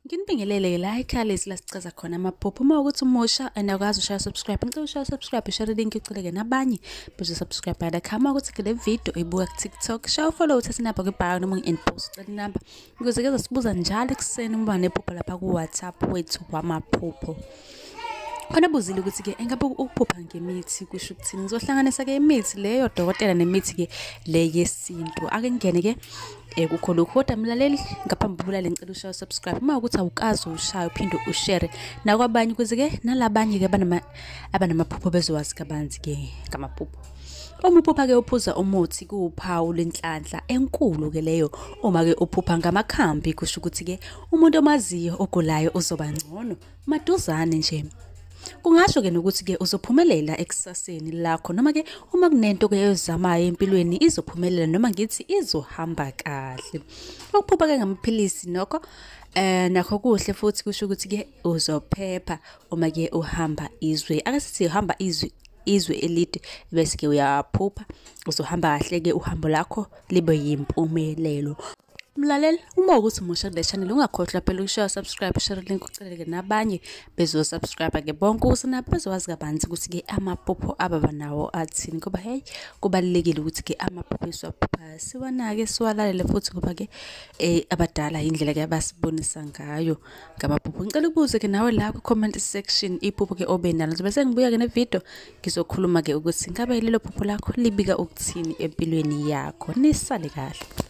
Nginibingelele la ekhaya lesi la sichaza khona amaphupho. Uma ukuthi umusha and awukazi ushaya subscribe, ngicela ushaya subscribe, ushare link uceleke nabanye bezo-subscribe la ekhaya. Uma ukuthi ke le video uyibuka ku-TikTok, shaya u-follow uthathe inamba kwi-bio noma ngi-inbox ucela inamba ukuze ke uzosibuza njalo ekuseni uma nephupho lapha ku-WhatsApp wethu wamaphupho. Khona buzile ukuthi-ke engabe ukuphupha ngemithi kusho ukuthini. Ngizohlanganisa-ke imithi leyo dokotela nemithi-ke le yesintu. Ake ngingene-ke kukho lokhu. Kodwa mlaleli, ngaphambi kokulale ngicela ushaye subscribe. Uma ukuthi awukazi ushaye uphinde ushare nakwabanye ukuze-ke nalabanye-ke abanamaphupho bezowazi kabanzi-ke ngamaphupho. Uma uphupha-ke uphuza umuthi kuwuphawu lwenhlanhla enkulu-ke leyo. Uma-ke uphupha ngamakhambi kusho ukuthi-ke umuntu omaziyo ogulayo uzoba ngcono maduzane nje. Kungasho-ke nokuthi-ke uzophumelela ekusaseni lakho noma-ke uma kunento-ke oyizamayo empilweni izophumelela noma ngithi izohamba kahle. Ukuphupha-ke ngamaphilisi nokho nakho kuhle futhi kusho ukuthi-ke uzophepha uma-ke uhamba izwe. Ake sithi uhamba izwe elide bese-ke uyaphupha, uzohamba kahle-ke uhambo lakho libe yimpumelelo. Mlaleli, uma ukuthi umusha kule channel ungakhohlwa phela ukushaya subscribe, share link uceleke nabanye bezo-subscribe ke bonke ukuze nabo bezowazi kabanzi ukuthi-ke amaphupho ababa nawo athini. Ngoba hey, kubalulekile ukuthi-ke amaphupho esiwaphuphayo siwanake siwalalele futhi ngoba-ke abadala indlela-ke abasibonisa ngayo ngamaphupho. Ngicela ukubuze-ke nawe la ku-comment section iphupho-ke obe nalo. Ngizobe sengibuya-ke ne-video ngizokhuluma-ke ukuthi ngabe lelo phupho lakho libika ukuthini empilweni yakho. Nisale kahle.